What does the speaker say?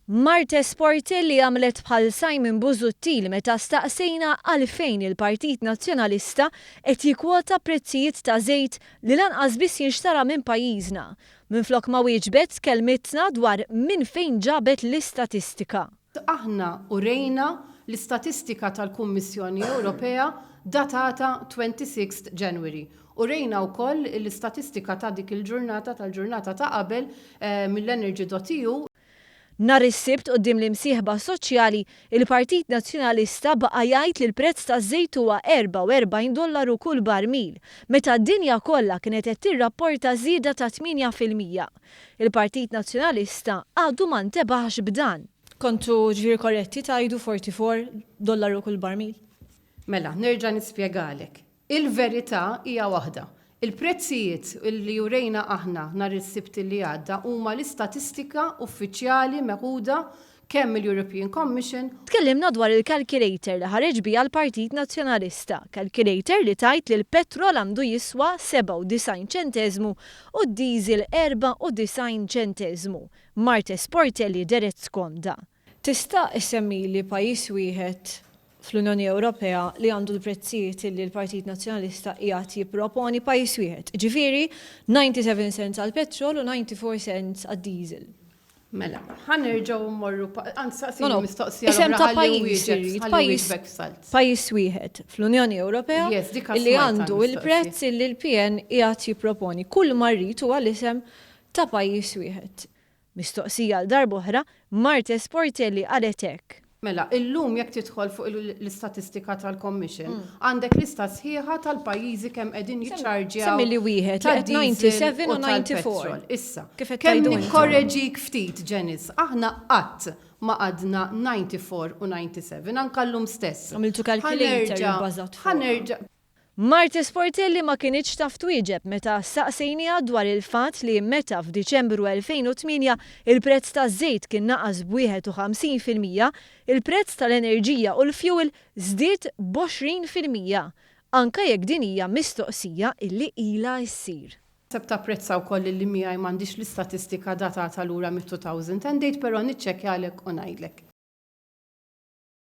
Marthese Portelli għamlet bħal Simon Busuttil meta staqsejna għalfejn il-Partit Nazzjonalista qed jikkwota prezzijiet ta' żejt li lanqas biss jinxtara minn pajjiżna. Minflok ma wieġbet, kellmitna dwar minn fejn ġabet l-istatistika. Aħna urejna l-istatistika tal-Kummissjoni Ewropea datata 26 January. Urejna wkoll l-istatistika ta' dik il-ġurnata, tal-ġurnata ta' qabel, mill-energy.eu. Nhar is-Sibt quddiem l-imsieħba soċjali, il-Partit Nazzjonalista baqa' jgħid li l-prezz taż-żejt huwa 44 dollaru kull barmil, meta d-dinja kollha kienet qed tirrapporta żieda ta' 8%. Il-Partit Nazzjonalista għadu ma ntebaħx b'dan. Kontu ġifieri korretti tgħidu 44 dollaru kull barmil? Mela, nerġa' nispjegalek. Il-verità hija waħda. Il-prezzijiet li urejna aħna nhar is-Sibt li għadda huma l-istatistika uffiċjali meħuda kemm mill-European Commission. Tkellimna dwar il-calculator li ħareġ biha l-Partit Nazzjonalista, calculator li tgħid li l-petrol għandu jiswa 97 ċenteżmu u d-diesel 94 ċenteżmu. Marthese Portelli dehret skomda. Tista' issemmili pajjiż wieħed fl-Unjoni Ewropea li għandu l-prezzijiet li l-Partit Nazzjonalista qiegħed jipproponi? Pajjiż wieħed? Ġifieri 97 cents għal petrol u 94 cents għad diesel. Mela, ħa nerġgħu mmorru, anzi mistoqsija. Isem ta' pajjiż, pajjiż, pajjiż wieħed fl-Unjoni Ewropea li għandu il-prezz li l-PN qiegħed jipproponi. Kull ma rrid huwa l-isem ta' pajjiż wieħed. Mistoqsija għal darb'oħra, Marthese Portelli qalet hekk. Mela, illum jekk tidħol fuq l-istatistika tal-Commission, għandek lista sħiħa tal-pajjiżi kemm qegħdin jiċċarġjaw. Semmi li wieħed li qed 97 u 94. Issa, kemm nikkoreġik ftit, Janice, aħna qatt ma għadna 94 u 97, anka llum stess. Għamiltu calculator ibbażat fuq. Marthese Portelli ma kinitx taf twieġeb meta staqsejniha dwar il-fatt li meta f'Diċembru 2008 il-prezz taż-żejt kien naqas b'51%, il-prezz tal-enerġija u l-fuel żdied b'20%, anke jekk din hija mistoqsija illi ilha ssir. Naħseb tapprezza wkoll li miegħi m'għandix l-istatistika datata lura mit-2008, però niċċekkjalek u ngħidlek.